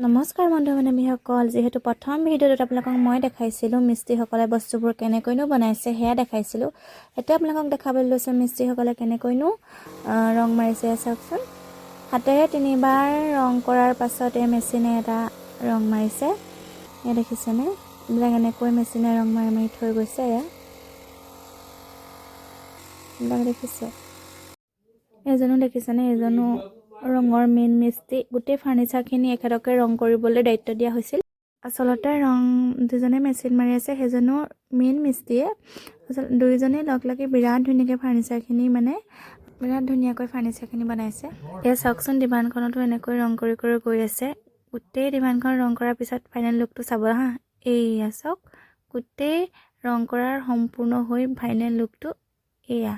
নমস্কাৰ বন্ধু বান্ধৱীসকল। যিহেতু প্ৰথম ভিডিঅ'টোত আপোনালোকক মই দেখাইছিলোঁ মিস্ত্ৰীসকলে বস্তুবোৰ কেনেকৈনো বনাইছে, সেয়া দেখাইছিলোঁ। এতিয়া আপোনালোকক দেখাবলৈ লৈছোঁ মিস্ত্ৰীসকলে কেনেকৈনো ৰং মাৰিছে। চাওকচোন, হাতেৰে তিনিবাৰ ৰং কৰাৰ পাছত এই মেচিনে এটা ৰং মাৰিছে। এয়া দেখিছেনে? এইবিলাক এনেকৈ মেচিনে ৰং মাৰি মাৰি থৈ গৈছে। এয়া এইবিলাক দেখিছে? এজনো দেখিছেনে? এজনো ৰঙৰ মেইন মিস্ত্ৰী। গোটেই ফাৰ্ণিচাৰখিনি এখেতকে ৰং কৰিবলৈ দায়িত্ব দিয়া হৈছিল। আচলতে ৰং যিজনে মেচিন মাৰি আছে, সেইজনো মেইন মিস্ত্ৰীয়ে। আচলতে দুয়োজনে লগ লাগি বিৰাট ধুনীয়াকৈ ফাৰ্ণিচাৰখিনি, মানে বিৰাট ধুনীয়াকৈ ফাৰ্ণিচাৰখিনি বনাইছে। এয়া চাওকচোন, ডিভানখনতো এনেকৈ ৰং কৰি কৰি গৈ আছে। গোটেই ডিভানখন ৰং কৰাৰ পিছত ফাইনেল লুকটো চাব হা। এইয়া চাওক, গোটেই ৰং কৰাৰ সম্পূৰ্ণ হৈ ফাইনেল লুকটো এয়া।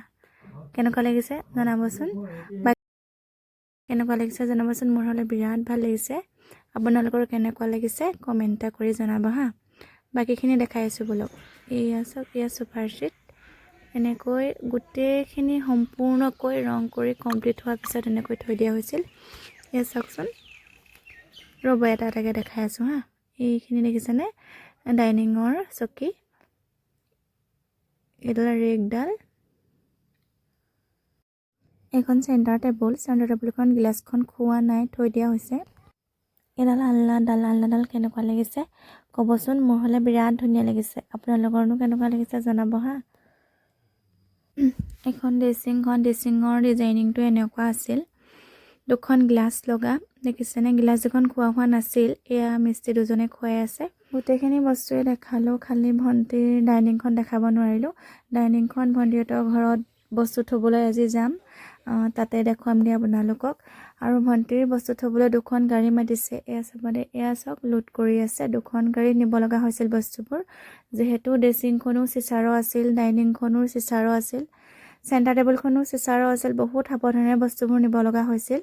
কেনেকুৱা লাগিছে জনাবচোন। বা কেনেকুৱা লাগিছে জনাবচোন। মোৰ হ'লে বিৰাট ভাল লাগিছে। আপোনালোকৰ কেনেকুৱা লাগিছে কমেণ্ট এটা কৰি জনাব হা। বাকীখিনি দেখাই আছোঁ ব'লক। এয়া চাওক, এয়া চোফাৰ ছেট। এনেকৈ গোটেইখিনি সম্পূৰ্ণকৈ ৰং কৰি কমপ্লিট হোৱাৰ পিছত এনেকৈ থৈ দিয়া হৈছিল। এয়া চাওকচোন, ৰ'ব, এটা এটাকৈ দেখাই আছোঁ হা। এইখিনি দেখিছেনে? ডাইনিঙৰ চকী, এইডাল ৰেকডাল, এইখন চেণ্টাৰ টেবুল। চেণ্টাৰ টেবুলখন গিলাচখন খোৱা নাই, থৈ দিয়া হৈছে। এডাল আলনাডাল, আলনাডাল কেনেকুৱা লাগিছে ক'বচোন। মোৰ হ'লে বিৰাট ধুনীয়া লাগিছে। আপোনালোকৰনো কেনেকুৱা লাগিছে জনাব হা। এখন ড্ৰেছিংখন, ড্ৰেছিঙৰ ডিজাইনিংটো এনেকুৱা আছিল। দুখন গ্লাছ লগা দেখিছেনে? গ্লাছ দুখন খোৱা হোৱা নাছিল। এয়া মিস্ত্ৰী দুজনে খুৱাই আছে। গোটেইখিনি বস্তুৱে দেখালোঁ, খালি ভণ্টিৰ ডাইনিংখন দেখাব নোৱাৰিলোঁ। ডাইনিংখন ভণ্টিহঁতৰ ঘৰত বস্তু থ'বলৈ আজি যাম, তাতে দেখুৱামগৈ আপোনালোকক। আৰু ভণ্টিৰ বস্তু থ'বলৈ দুখন গাড়ী মাতিছে। এয়া চাব দেই, এয়া চাওক, লোড কৰি আছে। দুখন গাড়ীত নিব লগা হৈছিল বস্তুবোৰ, যিহেতু ড্ৰেছিংখনো চিচাৰৰ আছিল, ডাইনিংখনো চিচাৰৰ আছিল, চেণ্টাৰ টেবুলখনো চিচাৰৰ আছিল। বহুত সাৱধানে বস্তুবোৰ নিব লগা হৈছিল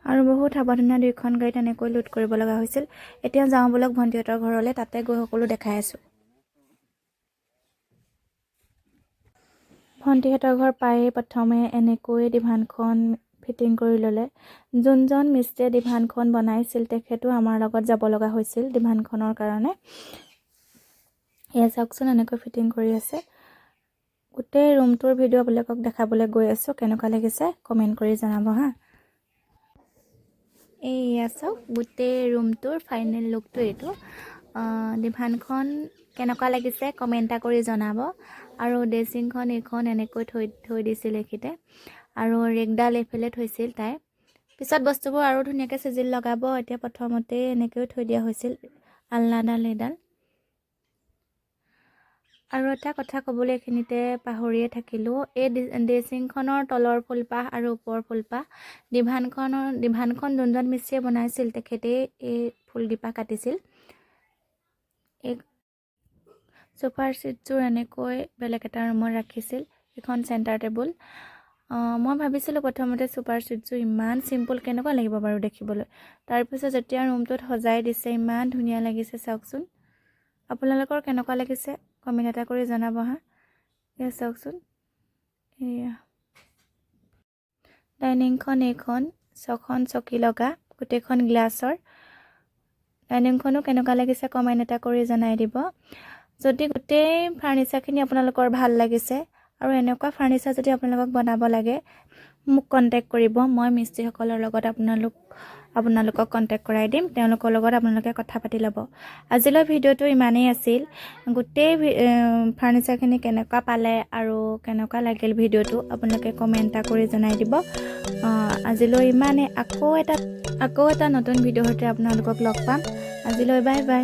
আৰু বহুত সাৱধানে দুইখন গাড়ীত এনেকৈ লোড কৰিব লগা হৈছিল। এতিয়া যাওঁ ব'লক ভণ্টিহঁতৰ ঘৰলৈ, তাতে গৈ সকলো দেখাই আছোঁ। ভণ্টিহঁতৰ ঘৰ পায়েই প্ৰথমে এনেকৈ ডিভানখন ফিটিং কৰি ল'লে। যোনজন মিস্ত্ৰীয়ে ডিভানখন বনাইছিল, তেখেতো আমাৰ লগত যাব লগা হৈছিল ডিভানখনৰ কাৰণে। এয়া চাওকচোন, এনেকৈ ফিটিং কৰি আছে। গোটেই ৰুমটোৰ ভিডিঅ' আপোনালোকক দেখাবলৈ গৈ আছোঁ। কেনেকুৱা লাগিছে কমেণ্ট কৰি জনাব হা। এইয়া চাওক, গোটেই ৰুমটোৰ ফাইনেল লুকটো এইটো। ডিভানখন কেনেকুৱা লাগিছে কমেণ্ট এটা কৰি জনাব। আৰু ড্ৰেছিংখন এইখন এনেকৈ থৈ থৈ দিছিল এইখিতে আৰু ৰেকডাল এইফালে থৈছিল তাই। পিছত বস্তুবোৰ আৰু ধুনীয়াকৈ চিজিল লগাব। এতিয়া প্ৰথমতে এনেকৈ থৈ দিয়া হৈছিল আলনাডাল এইডাল। আৰু এটা কথা ক'বলৈ এইখিনিতে পাহৰিয়ে থাকিলোঁ। এই ড্ৰেছিংখনৰ তলৰ ফুলপাহ আৰু ওপৰৰ ফুলপাহ ডিভানখন যোনজন মিস্ত্ৰীয়ে বনাইছিল, তেখেতেই এই ফুলকেইপাহ কাটিছিল। এই চোফাৰ ছিটযোৰ এনেকৈ বেলেগ এটা ৰুমত ৰাখিছিল। এইখন চেণ্টাৰ টেবুল। মই ভাবিছিলোঁ প্ৰথমতে চোফাৰ ছিটযোৰ ইমান চিম্পুল, কেনেকুৱা লাগিব বাৰু দেখিবলৈ? তাৰপিছত যেতিয়া ৰুমটোত সজাই দিছে, ইমান ধুনীয়া লাগিছে। চাওকচোন, আপোনালোকৰ কেনেকুৱা লাগিছে কমেণ্ট এটা কৰি জনাব হা। এয়া চাওকচোন, এয়া ডাইনিংখন। এইখন ছখন চকী লগা, গোটেইখন গ্লাছৰ। ডাইনিংখনো কেনেকুৱা লাগিছে কমেণ্ট এটা কৰি জনাই দিব। যদি গোটেই ফাৰ্ণিচাৰখিনি আপোনালোকৰ ভাল লাগিছে আৰু এনেকুৱা ফাৰ্ণিচাৰ যদি আপোনালোকক বনাব লাগে, মোক কণ্টেক্ট কৰিব। মই মিস্ত্ৰীসকলৰ লগত আপোনালোকক কণ্টেক্ট কৰাই দিম। তেওঁলোকৰ লগত আপোনালোকে কথা পাতি ল'ব। আজিলৈ ভিডিঅ'টো ইমানেই আছিল। গোটেই ফাৰ্ণিচাৰখিনি কেনেকুৱা পালে আৰু কেনেকুৱা লাগিল ভিডিঅ'টো, আপোনালোকে কমেণ্ট এটা কৰি জনাই দিব। আজিলৈ ইমানেই। আকৌ এটা নতুন ভিডিঅ'ৰ সৈতে আপোনালোকক লগ পাম। আজিলৈ বাই বাই।